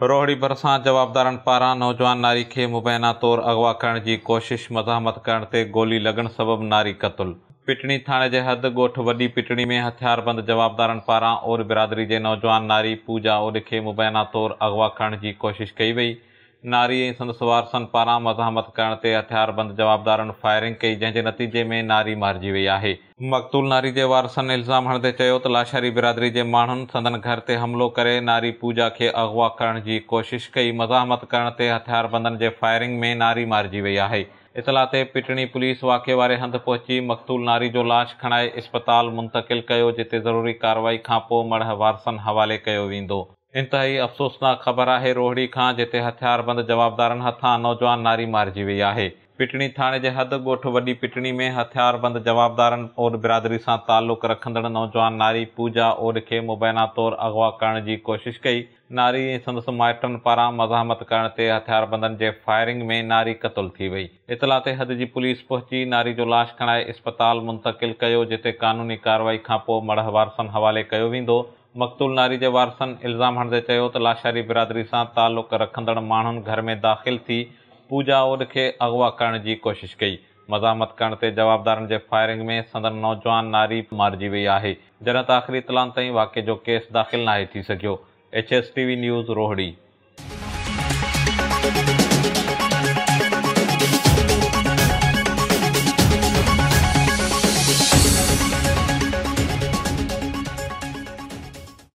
روهڙي ڀرسان جوابدارن پاران نوجوان ناري کي مبينا طور اغوا ڪرڻ جي ڪوشش، مزاحمت ڪرڻ تي گولي لڳڻ سبب ناري قتل. پٽڻي ٿاڻي جي حد ڳوٺ وڏي پٽڻي ۾ هٿياربند جوابدارن پاران اوڏ برادري جي نوجوان ناري پوجا اوڏ کي مبينا طور اغوا ڪرڻ جي ڪوشش ڪئي وئي. ناري ۽ سندس وارثن پاران مزاحمت ڪرڻ تي هٿياربند جوابدارن فائرنگ ڪئي جنهن جي نتيجي ۾ ناري مارجي وئي آهي. مقتول ناري جي وارثن الزام هڻندي چيو ته لاشاري برادري جي ماڻهن سندن گهر تي حملو ڪري ناري پوجا کي اغوا ڪرڻ جي ڪوشش ڪئي، مزاحمت ڪرڻ تي هٿياربندن جي فائرنگ ۾ ناري مارجي وئي آهي. اطلاع تي پٽڻي پوليس واقعي واري هنڌ پهچي مقتول ناري جو لاش کڻائي اسپتال منتقل ڪيو جتي ضروري ڪارروائي کانپوء مڙهه وارثن حوالي ڪيو ويندو. انتهائي افسوسناڪ خبر آهي روهڙي کان جتي هٿياربند جوابدارن هٿان نوجوان ناري مارجي وئي آهي. پٽڻي ٿاڻي جي حد ڳوٺ وڏي پٽڻي ۾ هٿياربند جوابدارن اوڏ برادري سان تعلق رکندڙ نوجوان ناري پوجا اوڏ کي مبينا طور اغوا ڪرڻ جي ڪوشش ڪئي، ناري ۽ سندس مائٽن پاران مزاحمت ڪرڻ تي هٿياربندن جي فائرنگ ۾ ناري قتل ٿي وئي. اطلاع تي حد جي پوليس پهچي ناري جو لاش کڻائي اسپتال منتقل ڪيو جتي قانوني ڪارروائي کانپوء مڙهه وارثن حوالي ڪيو ويندو. مقتول ناري جي وارثن الزام هڻندي چيو ته لاشاري برادري سان تعلق رکندڙ ماڻهن گهر ۾ داخل ٿي پوجا اوڏ کي اغوا ڪرڻ جي ڪوشش ڪئي، مزاحمت ڪرڻ تي جوابدارن جي فائرنگ ۾ سندن نوجوان ناري مارجي وئي آهي، جڏهن ته آخري اطلاعن تائين واقعي جو ڪيس داخل ناهي ٿي سگهيو. H S T V news Rohri.